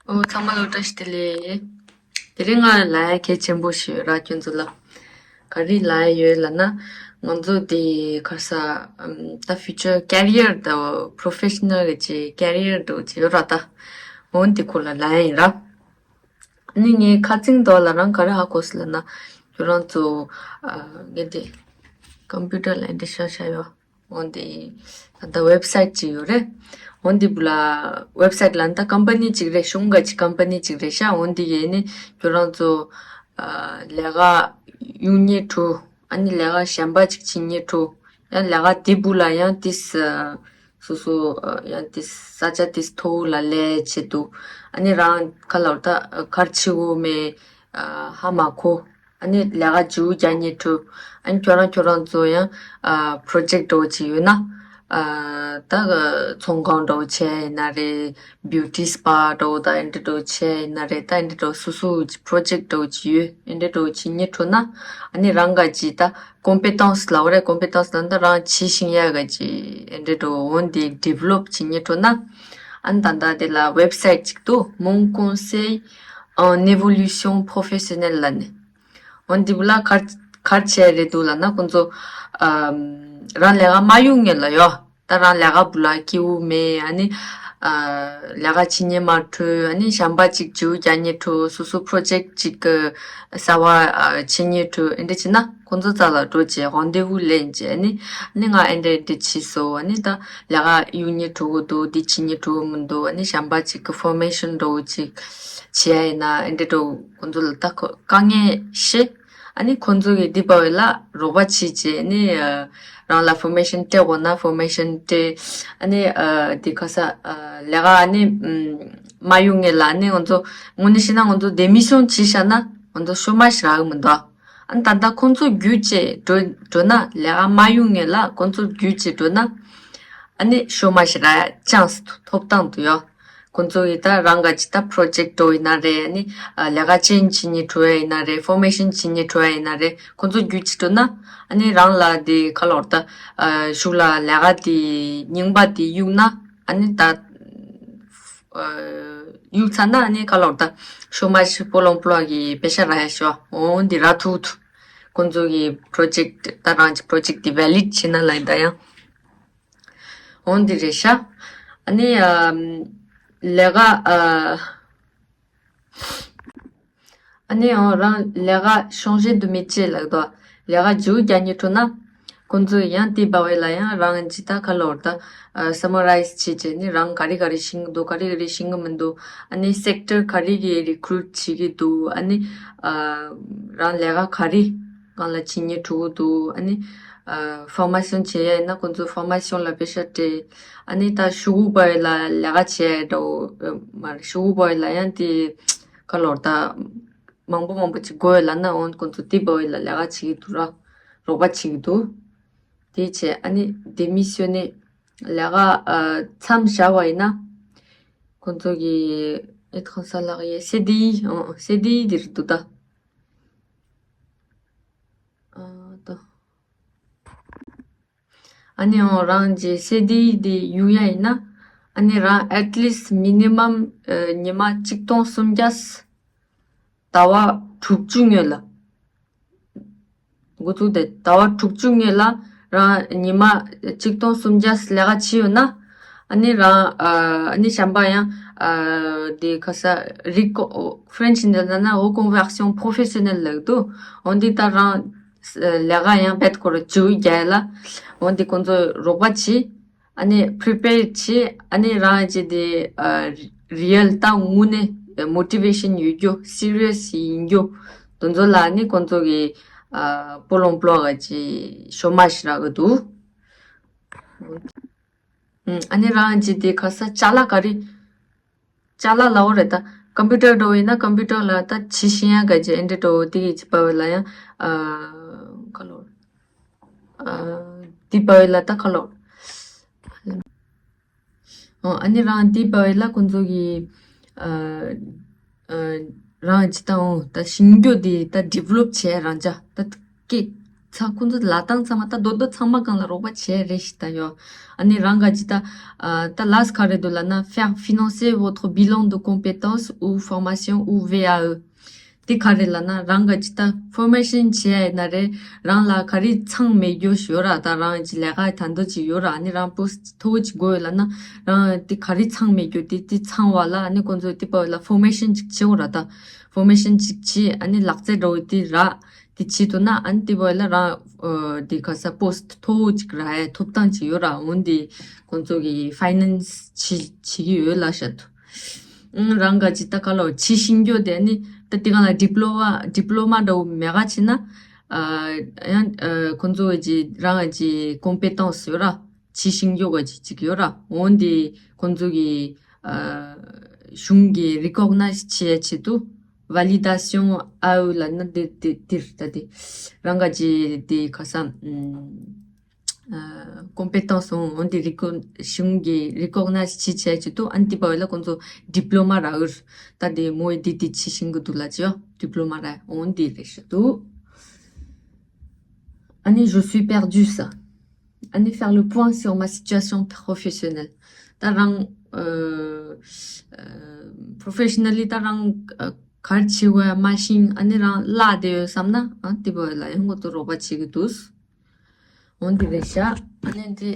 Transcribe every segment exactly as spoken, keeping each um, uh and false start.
ཨོ། ཚང་མ་ལ་བཀྲ་ཤིས་བདེ་ལེགས། དེ་རིང་ང་ལ་ལབ་ཡ་གལ་ཆེན་པོ་ཞིག་ཡོད་ར། ཁྱོད་ཚོ་ལ་ག་རེ་ལབ་ཡ་ཡོད་ལབ་ན། ང་ཚོ་དེ་ག་ས་ཨམ། ད་future career དང་professional གི་ཅིག་career དང་ཅིག་ཡོད་ར། ད་འོན་དེ་སྐོར་ལ་ལབ་ཡ་ཡིན་ར། ཨ་ནི་ངས་ཁ་རྩང་ཐོག་ལ་རང་ག་རེ་ཧ་གོ་སོང་ལབ་ན། ཁྱོད་རང་ཚོ་ཨ། ངས་དེ་computer ལ་འདི་ཤ་ཤ་ཡོད། འོན་ཏེ་ད་ལྟ་website ཅིག་ཡོད་རེད། འོན་ཏེ་བུ་ལ་website ལ་ད་company ཅིག་རེད། གཞུང་ག་ཅིག་company ཅིག་རེད་ཤག་འོན་ཏེ་ཡེ་ནི་ཁྱོད་རང་ཚོ་ཨ། ལས་ཀ་གཡུག་ཉེ་འགྲོ། ཨ་ནི་ལས་ཀ་གཞན་པ་ཅིག་བྱེད་ཉེ་འགྲོ། ཡང་ལས་ཀ་དེ་བུ་ལ་ཡང་ཏིས་ཨ། སོ་སོ་ཨ། ཡང་ཏིས་ས་ཆ་ཏིས་མཐོ་བོ་ལ་སླེབས་ཆེད་དུ། ཨ་ནི་རང་ག་ལ་ད་ག་རེ་བྱེད་དགོས་མེད་ཨ། ཧ་མ་གོ། ཨ་ནི་ལས་ཀ་མཇུག་རྒྱག་ཉེ་འགྲོ། ཨ་ནི་ཁྱོད་རང་ཁྱོད་རང་ཚོ་ཡང་ཨ། project འདྲ་བོ་ཅིག་ཡོད་ན། ཨ། ད་ཚོང་ཁང་འདྲ་བོ་བྱས་ཡིན་ན་རེད། beauty spa འདྲ་བོ་དང་ཨེ་འདྲ་འདྲ་བོ་བྱས་ཡིན་ན་རེད། ད་ཨེ་འདྲ་འདྲ་བོ་སོ་སོ་གི་project འདྲ་བོ་ཅིག་ཡོད། ཨེ་འདྲ་འདྲ་བོ་ཅིག་ཉེ་འགྲོ་ན། ཨ་ནི་རང་ག་ཅིག་ད་competence ལབ་པ་རེད། competence ལབ་ན་ད་རང་བྱེད་ཤེས་ཡ་ག་ཅིག་ཨེ་འདྲ་འདྲ་བོ་འོན་ཏེ་develop བྱེད་ཉེ་འགྲོ་ན། ཨ་ནི་ད་ལྟ་དེ་ལ་website ཅིག་འདུག Mon Conseil en Évolution Professionnelle ལབ་ནས། འོན་ཏེ་བུ་ལ་ག་རེ་ག་རེ་བྱས་རེད་འདུག་ལབ་ན། ཁོང་ཚོ་ཨམ། རང་ལས་ཀ་མ་གཡུག་སྔོན་ལ་ཡོ། ད་རང་ལས་ཀ་བུ་ལ་སྐྱིད་པོ་མེད། ཨ་ནི་ཨ། ལས་ཀ་བྱེད་ཉེ་མ་འགྲོ། ཨ་ནི་གཞན་པ་ཅིག་མཇུག་རྒྱག་ཉེ་འགྲོ། སོ་སོ་project ཅིག་གི་གསར་པ་ཨ། བྱེད་ཉེ་འགྲོ། ཨེ་འདྲ་བྱེད་ན་ཁོང་ཚོ་རྩ་ལ་འགྲོ་བྱས་rendez-vous ལེན་བྱས། ཨ་ནི་ཨ་ནི་ང་ཨེ་འདྲ་ཨེ་འདྲ་བྱས་སོང་། ཨ་ནི་ད་ལས་ཀ་གཡུག་ཉེ་འགྲོ་གི་འདུག་འདི་བྱེད་ཉེ་འགྲོ་གི་མི་འདུག་ཨ་ནི་གཞན་པ་ཅིག་གི་formation འདྲ་བོ་ཅིག་བྱེད་ཡ་ཡིན་ན་ཨེ་འདྲ་འདྲ་བོ། ཁོང་ཚོ་ལ་ད་ཁོ་དཀའ་ངལ་བཤད། ཨ་ནི་ཁོང་ཚོ་གིས་འདི་པ་བའི་ལ་རོགས་པ་བྱེད་བྱས། ཨ་ནི་ཨ། རང་ལ་formation སྤྲད་དགོས་ན་formation སྤྲད། ཨ་ནི་ཨ། འདི་ག་ས་ཨ། ལས་ཀ་ཨ་ནི་ཨམ། མ་གཡུག་སྔོན་ལ། ཨ་ནི་ང་ཚོ་དངོས་གནས་བཤད་ན་ང་ཚོ་démission བྱས་བཞག་ན་ང་ཚོ་chômage རག་གི་མི་འདུག་ཨ་ནི་ད་ལྟ་ཁོང་ཚོ་བརྒྱུད་བྱས་འགྲོ་འགྲོ་ན། ལས་ཀ་མ་གཡུག་སྔོན་ལ་ཁོང་ཚོ་བརྒྱུད་བྱས་འགྲོ་ན། ཨ་ནི་chômage རག་chance ཐོབ་ཐང་འདུག་ཡོ། ཁོང་ཚོ་ཡི་ད་རང་ག་ཅིག་ད་project འགྲོ་ཡིན་ན་རེད། ཨ་ནི་ཨ། ལས་ཀ་change བྱེད་ཉེ་འགྲོ་ཡ་ཡིན་ན་རེད། formation བྱེད་ཉེ་འགྲོ་ཡ་ཡིན་ན་རེད། ཁོང་ཚོ་བརྒྱུད་ཅིག་འགྲོ་ན། ཨ་ནི་རང་ལ་དེ་ག་ལོར་ད་ཨ། གཞུག་ལ་ལས་ཀ་དེ་རྙིང་པ་དེ་གཡུག་ན། ཨ་ནི་ད་ཨ། གཡུག་ཚར་ན་ཨ་ནི་ག་ལོར་ད་chômage Pôle emploi གི་པེ་ཤ་རག་ཡ་ཤོ་འོང་དེ་རག་ཐུབ་ཐུབ། ཁོང་ཚོ་གི་project ད་རང་གི་project དེ་valid བྱེད་ན་ལ་ཡིན་ད་ཡང་། འོན་ཏེ་རེད་ཤག་ཨ་ནི་ཨམ། ལས་ཀ་ཨ། ཨ་ནི་འོ་རང་ལས་ཀ་changer de métier ལབ་དོ། ལས་ཀ་མཇུག་རྒྱག་ཉེ་འགྲོ་ན། ཁོང་ཚོས་ཡང་དེ་འབའ་བས་ལ་ཡང་རང་ཇི་ལྟར་ག་ལོར་ད་ཨ། summarize བྱེད་བྱས་ནི་རང་ག་རེ་ག་རེ་ཤེས་ཀྱི་འདུག་ག་རེ་ག་རེ་ཤེས་ཀྱི་མི་འདུག་ཨ་ནི་sector ག་རེ་གི་recruit བྱེད་ཀྱི་འདུག་ཨ་ནི་ཨ། རང་ལས་ཀ་ག་རེ་སྒང་ལ་བྱེད་ཉེ་འགྲོ་གི་འདུག་ཨ་ནི་ཨ། formation བྱེད་ཡ་ཡིན་ན་ཁོང་ཚོ་formation ལ་པེ་ཤ་སྤྲད། ཨ་ནི་ད་ཤོག་གུ་པ་ཡི་ལ་ལས་ཀ་བྱེད་ཡ་འདྲ་བོ་མ་རེད། ཤོག་གུ་པ་ཡི་ལ་ཡང་དེ་ག་ལོར་ད་མང་པོ་མང་པོ་ཅིག་དགོས་ཡོད་ལབ་ན་འོན་ཁོང་ཚོ་དེ་པ་ཡི་ལ་ལས་ཀ་བྱེད་ཀྱི་འདུག་ར། རོགས་པ་བྱེད་ཀྱི་འདུག་དེ་བྱས་ཨ་ནི་démissionner ལས་ཀ་ཨ། མཚམས་བཞག་པ་ཡིན་ན་ཁོང་ཚོ་གི་ཨེ་ཐོང་ས་ལག་ཡེ་སེ་ཌི་ཨི་ཨོ་སེ་ཌི་ཨི་དེ་རེད་འདུག་ད། ཨ་ད། ཨ་ནི་འོ་རང་གི་སེ་ཌི་ཨི་དེ་གཡུག་ཡ་ཡིན་ན། ཨ་ནི་རང་at least minimum ཨ། ཉི་མ་གཅིག་སྟོང་སུམ་བརྒྱ། ཟླ་བ་དྲུག་ཅུ་སྔོན་ལ། འགོ་བཙུགས་ཏེ་ཟླ་བ་དྲུག་ཅུ་སྔོན་ལ་རང་ཉི་མ་གཅིག་སྟོང་སུམ་བརྒྱ་ལས་ཀ་བྱས་ཡོད་ན། ཨ་ནི་རང་ཨ། ཨ་ནི་གཞན་པ་ཡང་ཨ། དེ་ག་ས་རིག་གོ་French ནས་ལབ་ན་reconversion professionnelle ལབ་འདུག་འོན་ཏེ་ད་རང་ལས་ཀ་ཡང་བེད་ཁོ་ར་བཅུ་རྒྱ་ལ། འོན་ཏེ་ཁོང་ཚོ་རོགས་པ་བྱེད། ཨ་ནི་prepare བྱེད། ཨ་ནི་རང་བྱེད་དེ་ཨ། real ད་དངོས་གནས་motivation ཡོད་རྒྱུ་serious ཡིན་རྒྱུ་དེ་ཚོ་ལ་ཨ་ནི་ཁོང་ཚོ་གི་ཨ། Pôle emploi ག་ཅི་chômage རག་གི་འདུག་ཨ་ནི་རང་བྱེད་དེ་ག་ས་ཅ་ལག་ག་རེ། ཅ་ལག་ལ་འོ་རེད་ད། computer འགྲོ་བས་ན་computer ལ་ད་ཇི་བཞིན་ཡང་ག་ཅི་ཨེ་འདྲ་འགྲོ་དེ་གི་ཅི་པ་བས་ལ་ཡང་ཨ། ག་ལོ། ཨ། དེ་པ་བས་ལ་ད་ག་ལོ། ཨ་ནི་རང་དེ་པ་བས་ལ་ཁོང་ཚོ་གི་ཨ། ཨ། རང་ཅི་ད་འོ་ད་ཤིང་རྒྱུ་དེ་ད་develop བྱས་རང་ཅག་ད་ཀེ་ ཚང་ཁོང་ཚོ་ལ་དང་ཚང་མ་ད་རྡོ་རྡོ་ཚང་མ་གང་ལ་རོགས་པ་བྱས་རེད་ཤི་ད་ཡོ། ཨ་ནི་རང་ག་ཇི་ད་ད་last་ག་རེ་འདུག་ལབ་ན། Faire financer votre bilan de compétences ou formation ou V A E. དེ་ག་རེ་ལབ་ན་རང་ག་ཇི་ད་formation་བྱས་ཡིན་ན་རེད། རང་ལ་ག་རེ་ཚང་མེད་རྒྱུ་ཞིག་ཡོད་ར། ད་རང་ཇི་ལས་ཀ་ད་འདོད་ཅིག་ཡོད་ར། ཨ་ནི་རང་post་མཐོ་བོ་ཅིག་དགོས་ཡོད་ལབ་ན་རང་དེ་ག་རེ་ཚང་མེད་རྒྱུ་དེ་དེ་ཚང་བ་ལ་ཨ་ནི་ཁོང་ཚོ་དེ་པ་ལ་formation་ཅིག་བྱེད་འོ་ར། ད་formation་ཅིག་བྱས་ཨ་ནི་ལག་རྩལ་འགྲོ་བའི་དེ་ར། དེ་བྱེད་ཐུབ་ན་ཨ་ནི་དེ་བོ་ལ་རང་ཨ་དེ་ག་ས་post་མཐོ་བོ་ཅིག་རག་ཡ་ཐོབ་ཐང་ཅིག་ཡོད་ར། འོན་ཏེ་ཁོང་ཚོ་གི་finance་བྱེད་བྱེད་ཀྱི་ཡོད་ལ་ཤ་ཐུ། ཨང་རང་ག་ཅི་ད་ག་ལོ་བྱེད་ཤེས་རྒྱུ་དེ་ནི་ད་དེ་ག་ལ་diploma diploma་འདྲ་བོ་མེད་ག་བྱེད་ན་ཨ་ཡང་ཨ་ཁོང་ཚོ་གི་རང་གི་competence་ཡོད་ར། བྱེད་ཤེས་རྒྱུ་ག་ཅིག་ཅིག་ཡོད་ར། འོན་ཏེ་ཁོང་ཚོ་གི་ཨ་གཞུང་གི་recognize་བྱེད་ཆེད་དུ་validation A E་ལབ་ན་དེ་དེ་དེར་ད་དེ་རང་ག་ཅི་དེ་ག་ས་ཨམ་ཨ་competence་འོང་འོན་ཏེ་recog- གཞུང་གི་recognize་བྱེད་ཆེད་ཆེད་དུ་ཨན་ཏི་པ་བེ་ལ་ཁོང་ཚོ་diploma་རག་ཡོད། ད་དེ་མོ་ཡི་དེ་དེ་བྱེད་ཤེས་ཀྱི་འདུག་ལ་ཅི་ཡོ། diploma་རག་འོན་ཏེ་རེད་ཤ་འདུག་ཨ་ནི་je suis perdue་ས། ཨ་ནི་faire le point sur ma situation professionnelle། ད་རང་ཨ་ཨ་professionally་ད་རང་ཨ་ག་རེ་བྱེད་དགོས་ཡ་མ་ཤེས། ཨ་ནི་རང་བརླག་བསྡད་ཡོད་བསམ་ན་ཨ་དེ་བོ་ལ་ཡང་ཁོང་ཚོ་རོགས་པ་བྱེད་ཀྱི་འདུག་འོན་ཏེ་རེད་ཤག་ཨ་ནི་འདི་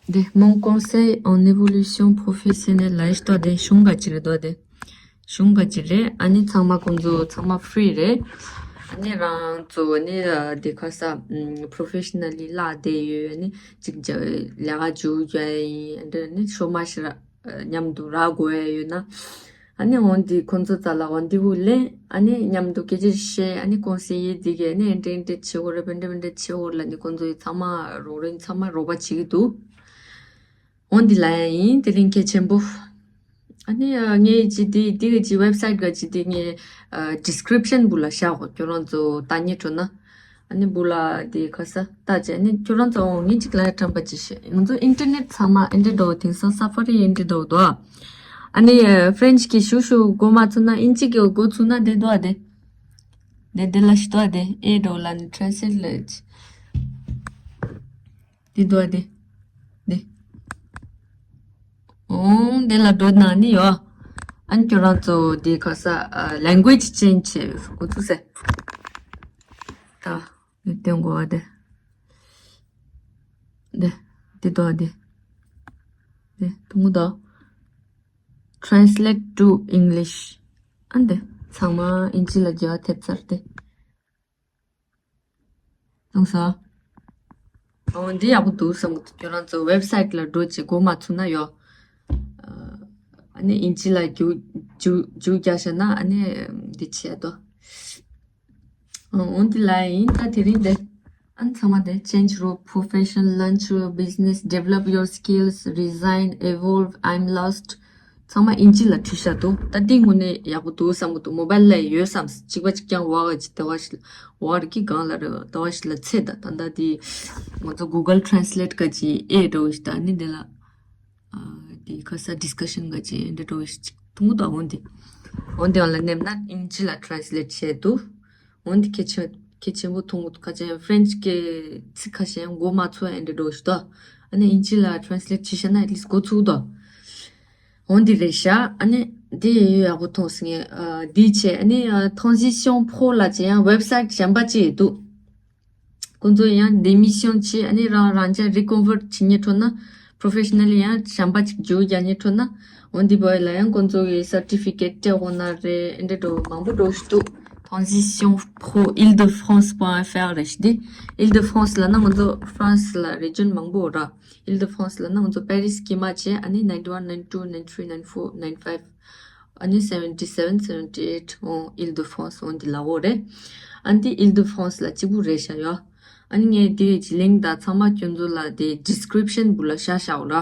འདི་mon conseil en évolution professionnelle་ལ་ཡིས་ཏོ་དེ་གཞུང་ག་ཅི་རེད་དོ་དེ། གཞུང་ག་ཅི་རེད། ཨ་ནི་ཚང་མ་ཁོང་ཚོ་ཚང་མ་free་རེད། ཨ་ནི་རང་ཚོ་ནི་ཨ་དེ་ག་ས་ཨམ་professionally་བརླག་བསྡད་ཡོད། ཨ་ནི་ཅིག་ཅིག་ལས་ཀ་འཇུག་རྒྱུ་ཡིན། ཨ་འདྲ་ནི་ཤོ་མ་ཤི་ར་མཉམ་དུ་རག་དགོས་ཡ་ཡོད་ན། ཨ་ནི་འོན་ཏེ་ཁོང་ཚོ་རྩ་ལ་འོན་ཏེ་བུ་ལེན། ཨ་ནི་མཉམ་དུ་སྐད་ཆ་བཤད། ཨ་ནི་ཀོང་སི་ཡེ་འདི་གས་ཨ་ནི་འདྲེ་འདྲེ་བྱེད་དགོས་རེད། པན་འདྲེ་པན་འདྲེ་བྱེད་དགོས་རེད་ལ་ནི་ཁོང་ཚོ་ཡི་ཚང་མ་རོགས་རེན་ཚང་མ་རོགས་པ་བྱེད་ཀྱི་འདུག་འོན་ཏེ་ལ་ཡ་ཡིན་དེ་རིང་གལ་ཆེན་པོ། ཨ་ནི་ངའི་ཇི་འདི་འདི་གི་ཇི་website་ག་ཇི་འདི་ངའི་description་བུ་ལ་བཞག་གོ། ཁྱོད་རང་ཚོ་ལྟ་ཉེ་འགྲོ་ན། ཨ་ནི་བུ་ལ་དེ་ག་ས་ལྟ་བྱས་ནི་ཁྱོད་རང་ཚོ་ངས་གཅིག་ལ་ཡ་དྲན་པ་ཅི་ཤེས། ང་ཚོ་internet་ཚང་མ་ཨེ་འདྲ་འགྲོ་དེང་སང་Safari་ཨེ་འདྲ་འགྲོ་དོ། ཨ་ནི་French་གི་ཤུ་ཤུ་གོ་མ་ཚུ་ན་ཨིན་ཇི་གི་གོ་ཚུ་ན་དེ་དོ་ཨ་དེ། དེ་དེ་ལ་ཤི་དོ་ཨ་དེ་ཨེ་འགྲོ་ལ་ནི་translate་ལ་དེ་དོ་ཨ་དེ། དེ། ཨོང་དེ་ལ་འགྲོ་ན་ནི་ཡོ། ཨ་ནི་ཁྱོད་རང་ཚོ་དེ་ག་ས་language change་བྱས་གོ་ཚུ་སེ། ད། ནི་སྟོན་དགོས་པ་དེ། དེ། དེ་དོ་དེ། དེ་ཐུང་ངུ་དོ། Translate to English། ཨ་འདི་ཚང་མ་ཨིན་ཇི་ལ་རྒྱ་ཐེབས་ཚར་ཏེ། ཐུང་ས། ཨོ་འདི་ཡག་པོ་འདུག་བསམ་གི་འདུག་ཁྱོད་རང་ཚོ་website་ལ་འགྲོ་ཅིག་གོ་མ་ཚུགས་ན་ཡོ། ཨ་ནི་ཨིན་ཇི་ལ་རྒྱུ་རྒྱུ་རྒྱུ་རྒྱ་བྱས་ན་ཨ་ནི་འདི་བྱས་དོ། འོན་ཏེ་ལ་ཡིན་ད་དེ་རིང་དེ། ཨ་ཚང་མ་དེ་change your profession, launch your business, develop your skills, resign, evolve, I'm lost. ཚང་མ་ཨིན་ཇི་ལ་བྲིས་བཞག་འདུག་ད་འདི་དངོས་གནས་ཡག་པོ་འདུག་བསམ་གི་འདུག mobile་ལ་ཡོད་བསམ། གཅིག་པ་གཅིག་རྐྱང་བ་ག་ཅིག་དེ་བ་ཞིག་ལ་བ་རི་ཀི་གང་ལ་རེ་བ་དེ་བ་ཞིག་ལ་ཚེ་ད་ད་ད་འདི་ང་ཚོ་Google Translate་ག་ཅིག་ཨེ་འགྲོ་ཞིག་ད་ནི་དེ་ལ། ཨ་དེ་ག་ས་discussion་ག་ཅིག་འདྲ་འགྲོ་ཞིག་ཐུང་ངུ་དང་འོན་ཏེ། འོན་ཏེ་ཡང་ལ་ནེམ་ན་ཨིན་ཇི་ལ་translate་བྱས་འདུག་འོན་ཏེ་གལ་ཆེ་གལ་ཆེན་པོ་ཐུང་ངུ་ཁ་ཅན་French་གི་ཚིག་ཁ་ཤས་ཡང་གོ་མ་ཚོད་ཡང་འདྲ་འགྲོ་ཞིག་ཏོ། ཨ་ནི་ཨིན་ཇི་ལ་translate་བྱས་ཤ་ན་at least་གོ་ཚུགས་ཏོ། འོན་ཏེ་རེད་ཤག་ཨ་ནི་དེ་ཡག་པོ་མཐོང་སོང་ངས། ཨ་དེ་བྱས་ཨ་ནི་ཨ་transition pro་ལ་ཅི་ཡང་website་གཞན་པ་ཅིག་འདུག་ཁོང་ཚོ་ཡང་démission་བྱས་ཨ་ནི་རང་རང་ཅག་reconvert་བྱེད་ཉེ་འཕྲོ་ན་professionally་ཡང་གཞན་པ་ཅིག་འཇུག་རྒྱག་ཉེ་འཕྲོ་ན་འོན་ཏེ་བོད་ལ་ཡང་ཁོང་ཚོ་གི་certificate་སྤྲད་དགོས་ན་རེད་ཨེ་འདྲ་འགྲོ་མང་པོ་འགྲོ་ཞིག་འདུག transition pro Île-de-France point F R་རེད་ཤག་དེ། Île-de-France་ལ་ན་ང་ཚོ་France་ལ་region་མང་པོ་ར། Île-de-France་ལ་ན་ང་ཚོ་Paris་དཀྱིལ་མ་བྱས་ཨ་ནི་ninety one, ninety two, ninety three, ninety four, ninety five། ཨ་ནི་seventy seven, seventy eight་འོང་Île-de-France་འོང་འདི་ལ་འོ་རེད། ཨ་འདི་Île-de-France་ལ་གཅིག་པུ་རེད་ཤག་ཡོ། ཨ་ནི་ངས་འདི་གི་link་དང་ཚང་མ་ཁྱོད་ཚོ་ལ་དེ་description་བུ་ལ་བཞག་བཞག་འོ་ར།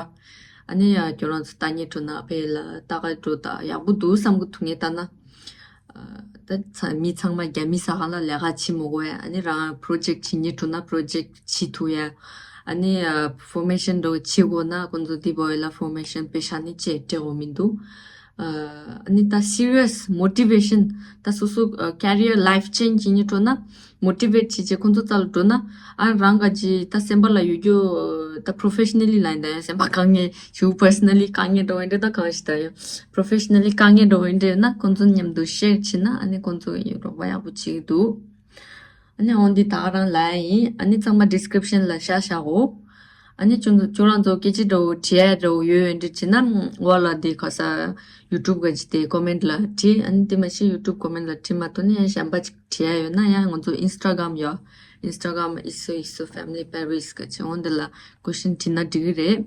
ཨ་ནི་ཡ་ཁྱོད་རང་ཚོ་ལྟ་ཉེ་འགྲོ་ན་ཕེ་ལ་ལྟ་ག་འགྲོ་ད་ཡག་པོ་འདུག་བསམ་གི་འདུག་ངས་ལྟ་ན། ད་ཚ་མི་ཚང་མ་རྒྱ་མི་ཟ་ཁང་ལ་ལས་ཀ་བྱེད་མི་དགོས་ཡ། ཨ་ནི་རང་project་བྱེད་ཉེ་འགྲོ་ན་project་བྱེད་ཐུབ་ཡ། ཨ་ནི་formation་འགྲོ་བྱེད་དགོས་ན་ཁོང་ཚོ་འདི་བོ་ལ་formation་པེ་ཤ་ནི་ཅེ་སྤྲད་དགོས་མི་འདུག་ཨ་ནི་ད་serious motivation ད་སོ་སོ་career life change བྱེད་སྙིང་འདོད་ན་motivate བྱེད་ཆེད་ཁོང་ཚོ་རྩ་ལ་འགྲོ་ན། ཨ་རང་ག་ཅི་ད་སེམས་པ་ལ་ཡོད་རྒྱུ་ད་professionally ལ་ཡིན་ད་ཡང་སེམས་པ་དཀའ་ངལ་ཞུ་personally དཀའ་ངལ་འགྲོ་བའི་འདྲ་ད་གང་ཞིག་ད་ཡང་professionally དཀའ་ངལ་འགྲོ་བའི་འདྲ་ཡོད་ན་ཁོང་ཚོ་མཉམ་དུ་share བྱེད་ན་ཨ་ནི་ཁོང་ཚོ་ཡི་རོགས་པ་ཡག་པོ་བྱེད་ཀྱི་འདུག་ཨ་ནི་འོན་ཏེ་ད་ག་རང་ལ་ཡིན། ཨ་ནི་ཚང་མ་description ལ་བཞག་བཞག་གོ་ཨ་ནི་ཁྱོད་ཁྱོད་རང་ཚོ་སྐད་ཆ་འདྲ་བོ་དྲི་ཡ་འདྲ་བོ་ཡོད་ཡོད་འདྲ་བྱེད་ན་འོག་ལ་དེ་ག་ས་YouTube ག་ཅི་དེ་comment ལ་དྲི། ཨ་ནི་དེ་མ་ཤེས་YouTube comment ལ་དྲི་མ་ཐུབ་ན་ཡང་གཞན་པ་ཅིག་དྲི་ཡ་ཡོད་ན་ཡང་ང་ཚོ་Instagram ཡོད། Instagram ཨི་སུ་ཨི་སུ family Paris ག་ཅི་འོན་དེ་ལ་question དྲི་ན་འགྲིག་གི་རེད།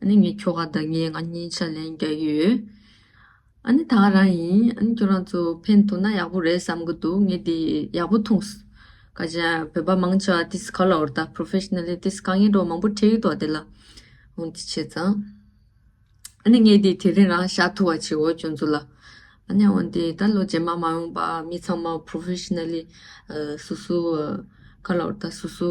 ཨ་ནི་ངས་ཁྱོ་ག་དང་ངས་ང་གཉིས་ཆ་ལན་རྒྱག་གི་ཡོད། ཨ་ནི་ད་ག་རང་ཡིན། ཨ་ནི་ཁྱོད་རང་ཚོ་ཕན་ཐོགས་ན་ཡག་པོ་རེད་བསམ་གི་འདུག་ངས་འདི་ཡག་པོ་མཐོང་སོང་། ག་ཅི་བོད་པ་མང་ཆེ་བ་ཏིས་ཁ་ལ་འོར་ད་professionally ཏིས་དཀའ་ངལ་འགྲོ་མང་པོ་འཕྲད་ཀྱི་འདུག་དེ་ལ་འོང་དེ་བྱས་ཙང་། ཨ་ནི་ངས་འདི་དེ་རིང་རང་བཞག་ཐུབ་པ་བྱེད་འོ་ཁྱོད་ཚོ་ལ། ཨ་ནི་འོང་དེ་ད་ལོ་རྗེས་མ་མ་ཡོང་པ་མི་ཚང་མ་professionally སོ་སོ་ཁ་ལ་འོར་ད་སོ་སོ་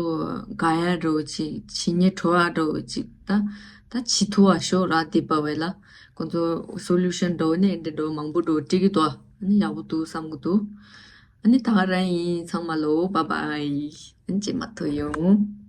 དགའ་ཡ་འགྲོ་ཅིག་བྱེད་སྙིང་འདོད་འགྲོ་ཅིག་ད་ད་བྱེད་ཐུབ་པ་ཤོག་ར་དེ་པ་བས་ལ། ཁོང་ཚོ་solution འགྲོ་ནས་འདི་འགྲོ་མང་པོ་འགྲོ་འགྲིག་གི་འདུག་ཨ་ནི་ཡག་པོ་འདུག་བསམ་གི་འདུག་ཨ་ནི་ད་ག་རང་ཡིན། ཚང་མ་ལོ་bye bye ཨ་ནི་རྗེས་མ་ཐུག་ཡོང་།